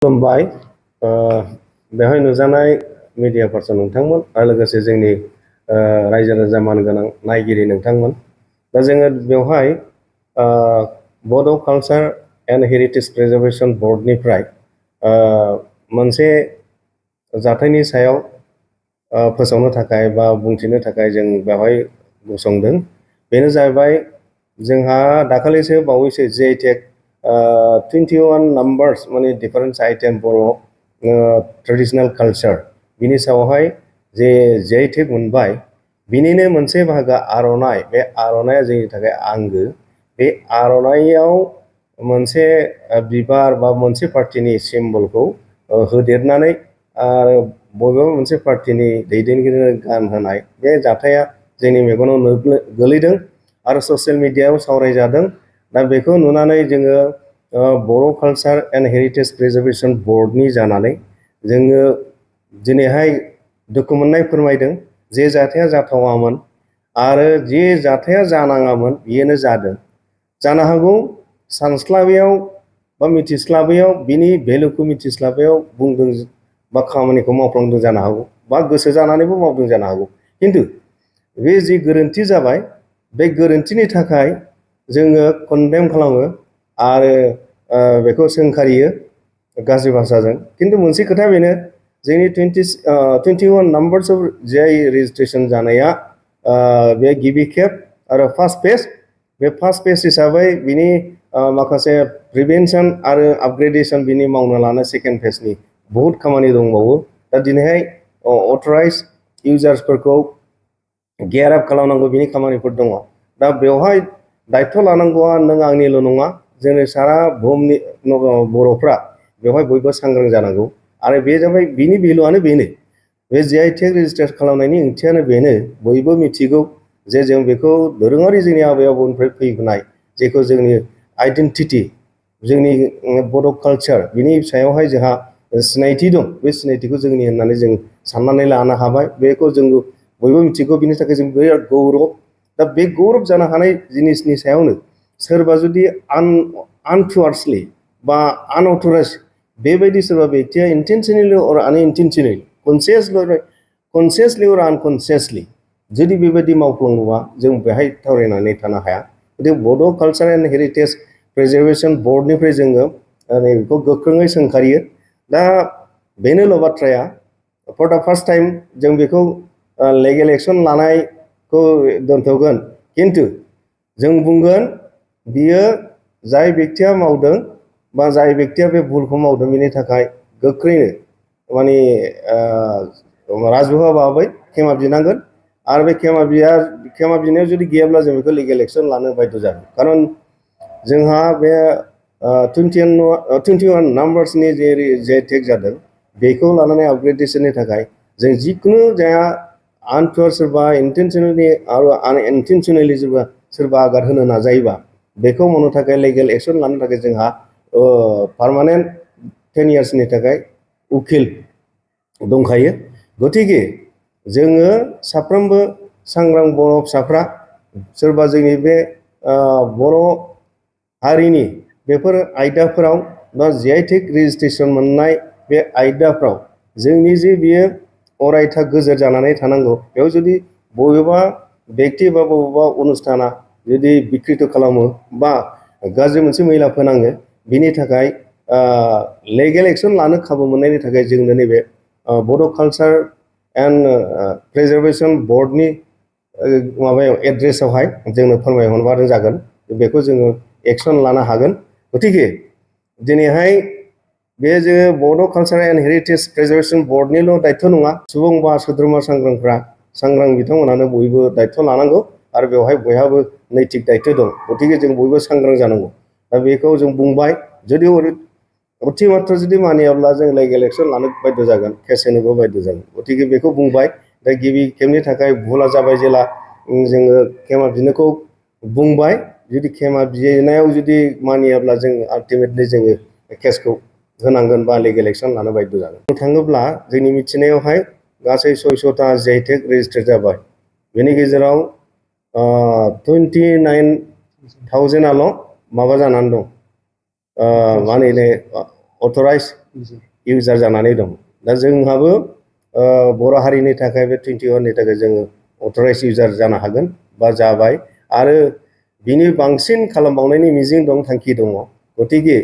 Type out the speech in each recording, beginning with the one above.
खुलुमबाय बेवहाय नुजानाय मिडिया पार्सन नोंथांमोन आरो लोगोसे जोंनि रायजो राजा मानगोनां नायगिरि नोंथांमोन दा जोङो बेवहाय बड' कालचार एन्ड हेरिटेज प्रिजार्भेसन बर्डनिफ्राय मोनसे जाथायनि सायाव फोसावनो थाखाय बा बुंथिनो थाखाय जों बेवहाय गसंदों। बेनो जाहैबाय जोंहा दाखालिसो बावैसो JTEC 21 नाम्बार्स माने डिफारेन्स आइटेम बर' ट्रेडिशनेल कालचार बिनि सायावहाय जे JTEC मोनबाय बिनिनो मोनसे बाहागो आर'नाइ। बे आर'नाइया जोंनि थाखाय आंगो। बे आर'नाइयाव मोनसे बिबार बा मोनसे पार्टिनि सिम्बलखौ होदेरनानै आरो बबेबा मोनसे पार्टिनि दैदेनगिरिनो गानहोनाय बे जाथाया जोंनि मेगनाव गोलैदों आरो ससियेल मिडियायाव सावरायजादों। दा बेखौ नुनानै जोङो बर' कालचार एन्ड हेरिटेज प्रिजार्भेसन बर्डनि जानानै जोङो दिनैहाय दुखु मोननाय फोरमायदों। जे जाथाया जाथावामोन आरो जे जाथाया जानाङामोन बेनो जादों। जानो हागौ सानस्लाबैयाव बा मिथिस्लाबैयाव बिनि भेलुखौ मिथिस्लाबैयाव बुंदों बा खामानिखौ मावफ्लांदों जानो हागौ बा गोसो जानानैबो मावदों जानो हागौ। खिन्थु बे जि गोरोन्थि जाबाय बे गोरोन्थिनि थाखाय जोङो कन्डेम खालामो आरो बेखौ सोंखारियो गाज्रि भाषाजों। खिन्थु मोनसे खोथा बेनो जोंनि 21 नाम्बार्स अफ GI रेजिस्ट्रेसन जानाया बे गिबि खेब आरो फार्स्ट फेज। बे फार्स्ट फेज हिसाबै बिनि माखासे प्रिभेन्सन आरो आपग्रेडेसन बिनि मावनो लानाय सेकेन्ड फेजनि बहुद खामानि दंबावो। दा दिनैहाय अथराइज इउजार्सफोरखौ गियार आप खालामनांगौ बिनि खामानिफोर दङ। दा बेवहाय दायथ' लानांगौआ नों आंनिल' नङा, जोंनि सारा बुहुमनि बर'फ्रा बेवहाय बयबो सांग्रां जानांगौ। आरो बे जाबाय बिनि भेलुआनो बेनो। बे JTEC रेजिस्टार खालामनायनि ओंथियानो बेनो बयबो मिथिगौ जे जों बेखौ दोरोङारि जोंनि आबै आबौनिफ्राय फैबोनाय जेखौ जोंनि आइडेन्टिटि जोंनि बड' कालचार बिनि सायावहाय जोंहा सिनायथि दं। बे सिनायथिखौ जोंनि होननानै जों साननानै लानो हाबाय। बेखौ जों बयबो मिथिगौ। बिनि थाखाय जों बिराद गौरब। दा बे गौरब जानो हानाय जिनिसनि सायावनो सोरबा जुदि आनटुवार्सलि बा आनअथराइज बेबायदि सोरबा व्यक्तिया इन्टेनसनेलि अर आनइन्टेनसनेलि कनसियासलि अर आनकनसियासलि जुदि बेबायदि मावफ्लाङोबा जों बेहाय थावरायनानै थानो हाया। गथिखे बड' कालचार एन्ड हेरिटेज प्रिजार्भेसन बर्डनिफ्राय जोङो बेखौ गोख्रोङै सोंखारियो। दा बेनोल' बाथ्राया फर दा फार्स्ट टाइम जों बेखौ लिगेल एक्सन लानायखौ दोनथ'गोन। खिन्थु जों बुंगोन बियो जाय व्यक्तिया मावदों बा जाय व्यक्तिया बे भुलखौ मावदों बिनि थाखाय गोख्रैनो माने राजहुआ भाबै खेमा बिनांगोन। आरो बे खेमा बिनायाव जुदि गैयाब्ला जों बेखौ लिगेल एक्सन लानो बाध्य जागोन। खारन जोंहा बे 21 नाम्बार्सनि जे JTEC जादों बेखौ लानानै आपग्रेडेसननि थाखाय जों जिखुनु जाया आनटुवार सोरबा इन्टेनसनेलि आरो आनइन्टेनसनेलि सोरबा आघात होनो नाजायोबा बेखौ मावनो थाखाय लिगेल एक्सन लानो थाखाय जोंहा पार्मानेन्ट 10 इयार्सनि थाखाय उकिल दंखायो। गथिखे जोङो साफ्रोमबो सांग्रां बर' फिसाफ्रा सोरबा जोंनि बे बर' हारिनि बेफोर आयदाफोराव बा JTEC रेजिस्ट्रेसन मोननाय बे आयदाफ्राव जोंनि जे बियो अरायथा गोजोर जानानै थानांगौ। बेयाव जुदि बबेबा व्यक्ति बा बबेबा अनुष्ठाना जुदि बिकृत खालामो बा गाज्रि मोनसे मैला फोनाङो बिनि थाखाय लिगेल एक्सन लानो खाबु मोननायनि थाखाय जोंनो नैबे बड' कालचार एन्ड प्रिजार्भेसन बर्डनि माबायाव एड्रेसावहाय जोंनो फोरमायहरबानो जागोन। बेखौ जोङो एक्सन लानो हागोन। गथिखे दिनैहाय बे जोङो बड' कालचार एन्ड हेरिटेज प्रिजार्भेसन बर्डनिल' दायथ' नङा, सुबुं बा सोद्रोमा सांग्रां बिथांमोनानो बयबो दायथ' लानांगौ आरो बेवहाय बयहाबो नैतिक दायथ' दं। गथिखे जों बयबो सांग्रां जानांगौ। दा बेखौ जों बुंबाय। जुदि अथिमात्र जुदि मानियाब्ला जों लिगेल एक्सन लानो बाध्य जागोन, केस होनोबो बाध्य जागोन। गथिखे बेखौ बुंबाय। दा गिबि खेबनि थाखाय भुला जाबाय जेला जोङो खेमा बिनोखौ बुंबाय। जुदि खेमा बिनायाव जुदि मानियाब्ला जों आल्टिमेटलि जोङो केसखौ होनांगोन बा लिगेल एक्सन लानो बाध्य जागोन। बुंनो थाङोब्ला जोंनि मिथिनायावहाय गासै 600ता JTEC रेजिस्टार जाबाय। बेनि गेजेराव 29,000आल' माबा जानानै दं, मा होनो अथराइज इउजार जानानै दं। दा जोंहाबो बर' हारिनि थाखाय बे 21नि थाखाय जोङो अथराइज इउजार जानो हागोन बा जाबाय आरो बिनि बांसिन खालामबावनायनि मिजिं दं, थांखि दङ। गतिके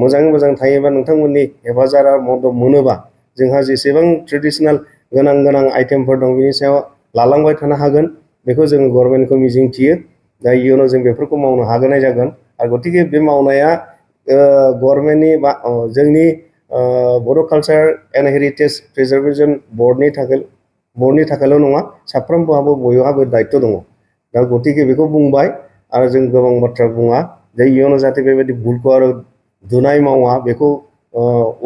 मोजाङै मोजां थायोबा नोंथांमोननि हेफाजाब मदद मोनोबा जोंहा जेसेबां ट्रेडिसनेल गोनां आइटेमफोर दं बिनि सायाव लालांबाय थानो हागोन, बेखौ जोङो गभर्नमेन्टखौ मिजिं थियो। दा इयुनाव जों बेफोरखौ मावनो हागोनाय जागोन। आरो गतिके बे मावनाया गभर्नमेन्टनि बा जोंनि बड' कालचार एन्ड हेरिटेज प्रिजार्भेसन बर्डनि थाखायल' नङा, साफ्रोमबोहाबो बयहाबो दायित्व दङ। दा गतिके बेखौ बुंबाय आरो जों गोबां बाथ्रा बुङा जे इयुनाव जाहाथे बेबायदि भुलखौ आरो दुनाय मावा बेखौ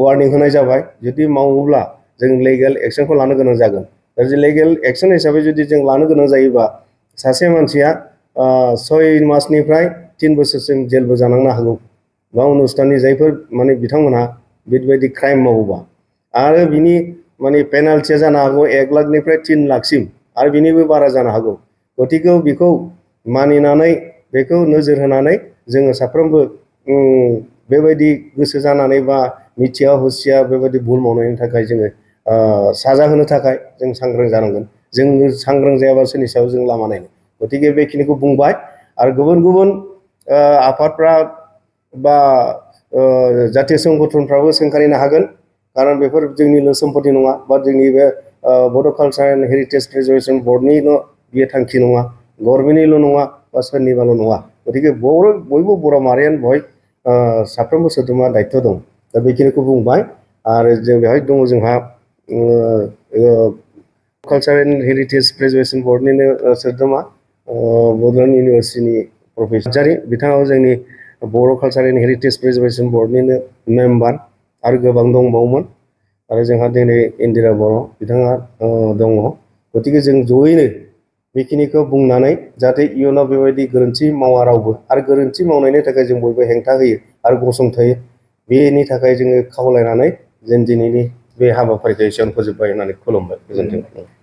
वार्निं होनाय जाबाय। जुदि मावोब्ला जों लिगेल एक्सनखौ लानो गोनां जागोन। दा जे लिगेल एक्सन हिसाबै जुदि जों लानो गोनां जायोबा सासे मानसिया 6 मासनिफ्राय 3 बोसोरसिम जेलबो जानांनो हागौ बा अनुस्थाननि जायफोर माने बिथांमोनहा बेबायदि क्राइम मावोबा। आरो बिनि माने पेनाल्टिया जानो हागौ 1 लाखनिफ्राय 3 लाखसिम आरो बिनिबो बारा जानो हागौ। गतिके बेखौ मानिनानै बेखौ नोजोर होनानै जोङो साफ्रोमबो बेबायदि गोसो जानानै बा मिथिया हुसिया बेबायदि भुल मावनायनि थाखाय जोङो साजा होनो थाखाय जों सांग्रां जानांगोन। जों सांग्रां जायाबा सोरनि सायाव जों लामा नायनो। गतिके बेखिनिखौ बुंबाय आरो गुबुन आफादफ्रा बा जातीय संगठनफ्राबो सोंखारिनो हागोन, खारन बेफोर जोंनिल' सम्पति नङा बा जोंनि बे बड' कालचार एन्ड हेरिटेज प्रिजार्भेसन बर्डनिल' बियो थांखि नङा, गभर्नमेन्टनिल' नङा बा सोरनिबाल' नङा। गतिके बयबो बर' माहारियानो बेवहाय साफ्रोमबो सोद्रोमा दायित्व दं। दा बेखिनिखौ बुंबाय आरो जों बेवहाय दङ जोंहा कालचार एन्ड हेरिटेज प्रिजार्भेसन बर्डनिनो सोद्रोमा बड'लेण्ड इउनिभार्सिटिनि प्रफेसर बिथाङाबो जोंनि बर' कालचार एन्ड हेरिटेज प्रिजार्भेसन बर्डनिनो मेम्बार आरो गोबां दंबावोमोन। आरो जोंहा दिनै इन्दिरा बर' बिथाङा दङ। गतिके जों जयैनो बेखिनिखौ बुंनानै जाहाथे इयुनाव बेबायदि गोरोन्थि मावा रावबो, आरो गोरोन्थि मावनायनि थाखाय जों बयबो हेंथा होयो आरो गसंथायो, बेनि थाखाय जोङो खावलायनानै जों दिनैनि बे हाबाफारिखौ एसेयावनो फोजोबबाय होननानै खुलुमबाय। गोजोन्थों।